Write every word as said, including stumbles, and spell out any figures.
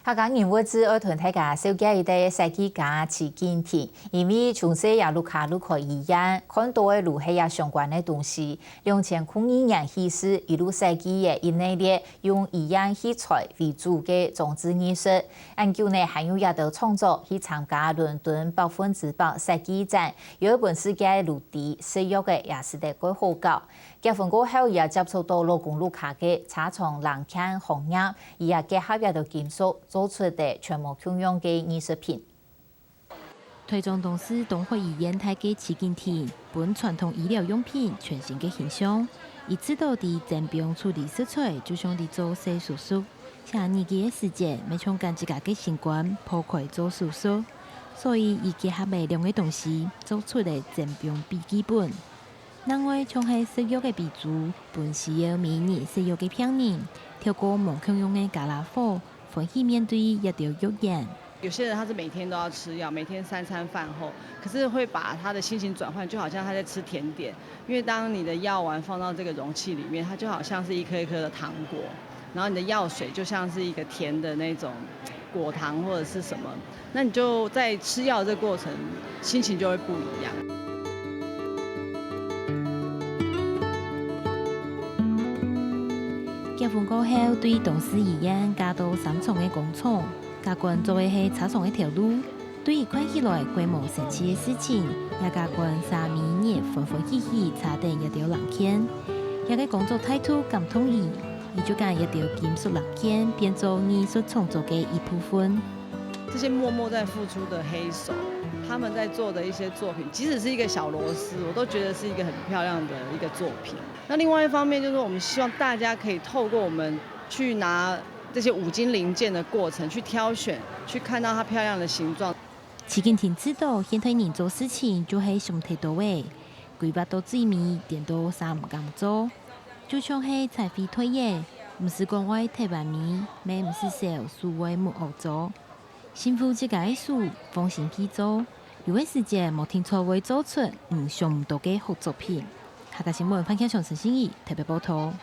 客家人物誌愛同大家紹介一個設計家徐景廷，因為從細也摎卡摎開醫院，看到个就係這相關个東西。兩千空二年起勢，一路設計个一系列用醫院器材為主个裝置藝術。恁久呢，還有這兜創作去參加倫敦百分之百設計展，有一本世界綠地食藥个也係得蓋好搞。 結婚過後，佢也接觸到老公屋下个車床零件行業，佢也結合這兜金屬，做出个全無共樣个藝術品。台中東勢東海醫院大个徐景廷，分傳統醫療用品全新个形象。佢知道在增兵處理食材，就像在做細手術，寫日記个時節，乜像將自家个心肝剖開做手術。所以，佢結合了兩個東西，做出了增兵筆記本。 另外，像係食藥个備註，分需要每日食藥个病人，透過無共樣个加辣火，歡喜面對這兜藥丸。有些人他是每天都要吃藥，每天三餐飯後，可是會把他的心情轉換，就好像他在吃甜點。因為當你的藥丸放到這個容器裡面，它就好像是一顆一顆的糖果，然後你的藥水就像是一個甜的那種果糖或者是什麼，那你就在吃藥這個過程，心情就會不一樣。 結婚過後，對東勢醫院加到三重个工廠，加官做个係車床个頭路。對佢看起來，蓋無生趣个事情，這加官儕每日歡歡喜喜車等這兜零件。這個工作態度感動佢，佢就將這兜金屬零件變做藝術創作个一部分。 這些默默在付出的黑手，他們在做的一些作品，即使是一個小螺絲，我都覺得是一個很漂亮的一個作品。那另外一方面，就是我們希望大家可以透過我們去拿這些五金零件的過程，去挑選，去看到它漂亮的形狀。徐景廷知道，現代人做事情就係想忒多个，規劃到最尾，顛倒煞毋敢做。就像係彩繪台仔，毋使講愛忒完美，乜毋使愁手會目烏糟。 辛苦自家个手，放心去做，有个時節無定著會做出你想毋到个好作品。客家新聞，范啟祥、陳信義特別報導。